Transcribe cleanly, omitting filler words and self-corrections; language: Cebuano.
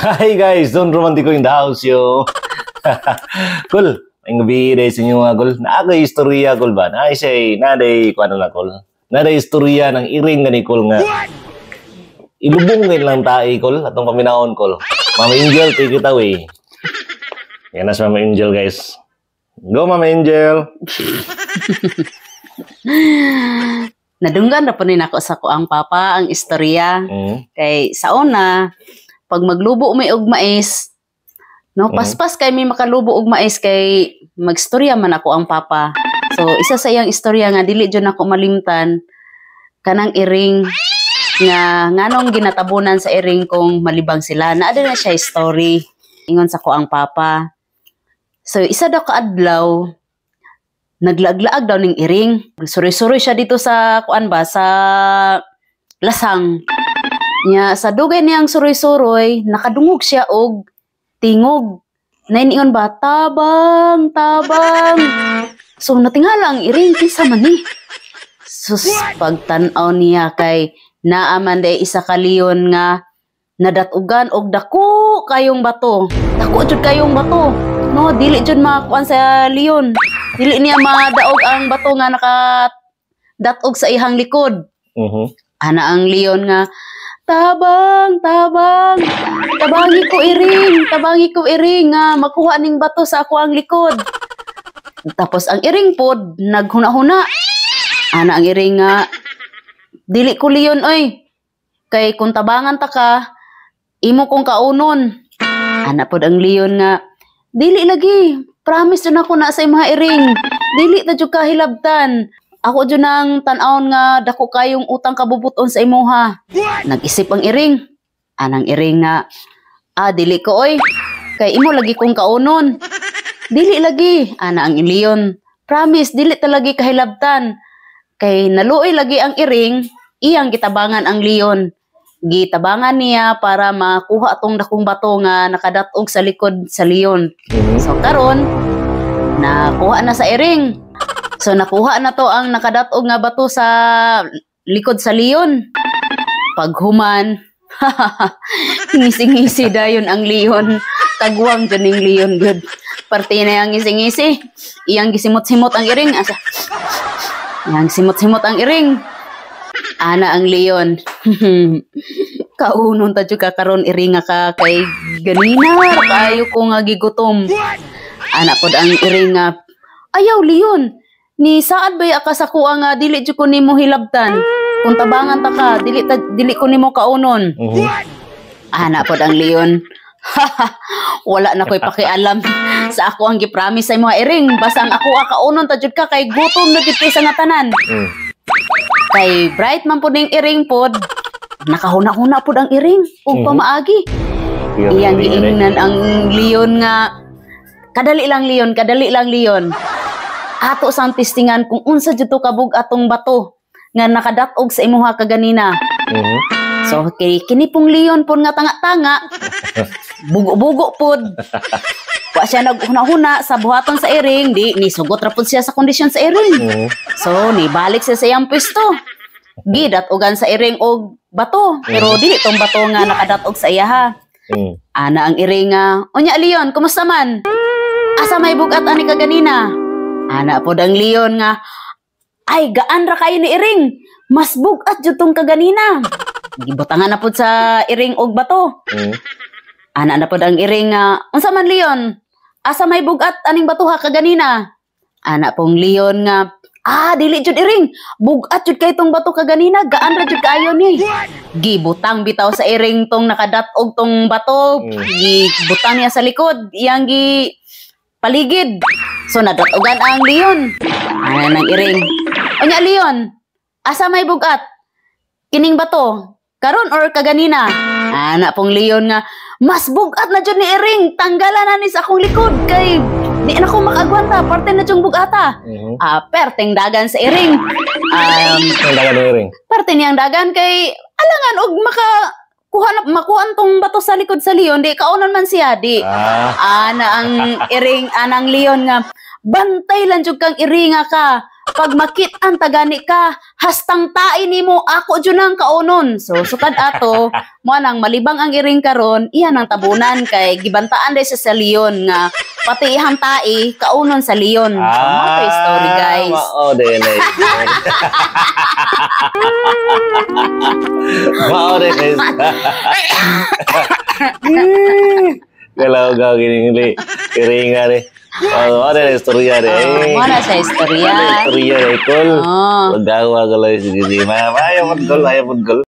Hi guys, Don Romantico in the house, yo. Cool. Ang gabi day sa inyo mga kol. Naa ko'y istorya, kol, ba? Naa siya, naday, kuano na, kol. Naday istorya ng iring nga ni kol nga. Ilubong ngayon lang tayo, kol. Atong paminahon, kol. Mama Angel, take it away. Yan na si Mama Angel, guys. Go, Mama Angel. Nadunggan ra po ni nako sa kuang papa ang istorya. Kay sa una, pag maglubo may og mais, no, paspas kay may makalubo og mais kay magstorya man ako ang papa. So isa sa iyang istorya nga dili jud nako malimtan, kanang iring nga nganong ginatabunan sa iring kung malibang sila. Naa na siya story ingon sa ko ang papa. So isa daw ka adlaw, naglaag-laag daw ning iring. Suroy-suroy siya dito sa kuan ba, sa lasang. Nya sa dugay niyang suroy-suroy, nakadungog siya og tingog. Nainiingon ba, "Tabang, tabang." So natingala ang iring, kinsa man ni? Sus, pagtan-aw niya kay naa man day isa ka leon nga nadatugan og dako kayong bato. Dako jud kayong bato. No, dili jud makuan sa leon. Dili niya madaog ang bato nga nakadatog sa ihang likod. Ana ang leon nga, "Tabang, tabang, tabangi ko iring, tabangi ko iring nga makuha ning bato sa ako ang likod." Tapos ang iring pod, naghuna-huna. Ana ang iring nga, "Dili ko leon oy. Kay kung tabangan ta ka, imo kong kaunon." Ana pod ang leon nga, "Dili lagi, promise jud ako na sa imong iring. Dili ta jud ka hilabtan. Ako jud nang tan-awon nga dako kayong utang kabubuton sa imuha." Nag-isip ang iring. Anang iring nga, "Ah, dili ko oy. Kay imo lagi kong kaunon." "Dili lagi," ana ang leon. "Promise, dili talagi kahilabtan." Kay naluoy lagi ang iring, iyang gitabangan ang leon. Gitabangan niya para makuha atong dakong bato nga nakadatog sa likod sa leon. So karon, nakuha na sa iring. So nakuha na to ang nakadatog nga bato sa likod sa leon. Paghuman, ngisi-ngisi dayon ang leon. Kagwang dyan ning leon good. Parte na yung ngisi-ngisi. Iyang gisimot-simot ang iring. Asa? Iyang simot-simot ang iring. Ana ang leon, "Kaunon ta jud ka karon, iringa ka, kay ganina kayo ko nga gigutom." Ana pod ang iring nga, "Ayaw, leon. Ni saad ba ka sa kuha nga dili jud ko nimo hilabtan? Kung tabangan ta ka, dili ko nimo kaunon." Ana pod ang leon, "Wala na ko'y pakialam sa ako ang gipromise sa mga iring. Basta ang ako kaunon ta jud ka kay gutom na jud kay sa nga tanan." Kay bright man pod ning iring pod, nakahuna-huna pod ang iring ug pamaagi. Iyang giingnan ang leon nga, "Kadali lang, leon, kadali lang, leon. Ato sang testingan kung unsa jud to kabug atong bato nga nakadatog sa imuha kaganina." So kay kini pong leon pud nga tanga-tanga, bugo-bugo pod. Wa siya naghuna-huna sa buhaton sa iring, di ni sugot ra pud siya sa kondisyon sa iring. So ni balik siya sa iyang pwesto. Gidat-ogan sa iring og bato, pero dili tong bato nga nakadatog sa iyaha. Ana ang iring nga, "Unya leon, kumusta man? Asa may bugat ani kaganina?" Ana pod ang leon nga, "Ay, gaan ra kayo ni iring. Mas bugat jud tong kaganina." Gibutangan na pod sa iring og bato. Ana na pod ang iring nga, "Unsa man, leon? Asa may bugat aning batuha kaganina?" Ana pong leon nga, "Ah, dili jud iring. Bugat jud kay tong bato kaganina, gaan ra jud kaayo ni." Gibutang bitaw sa iring tong nakadat-og tong bato, gibutang niya sa likod, iyang gi paligid. So nadat-ogan ang leon. Ana nang iring, "Unya leon, asa may bugat? Kining bato, karon or kaganina?" Ana pong leon nga, "Mas bugat na jud ni iring, tanggalan na ni sa akong likod kay di na ko makagwanta, parte na jung bugata." Ah, perteng dagan sa iring. Ang dagan ng iring. Parte niyang dagan kay alangan og maka kuha na, makuha tong bato sa likod sa leon, di kaunon man siya di. Ana ang iring, anang leon nga, "Bantay lang jud kang iringa ka." Pag makit-an tagani ka, hastang tae nimo, ako jud nang kaunon." So sukad ato, mo nang malibang ang iring karon, iya nang tabunan kay gibantaan day sa leon nga pati ihang tae kaunon sa leon. So mao to story, guys. Mao din eh. Mao din eh. Kalau kau gini gini, iringa deh. Oh, mao din istorya deh. Oh, mao na siya istorya. Mao na istorya deh, kul. Oh. Magawa ko lang sige. Ayaw pod, kul, ayaw pod, kul.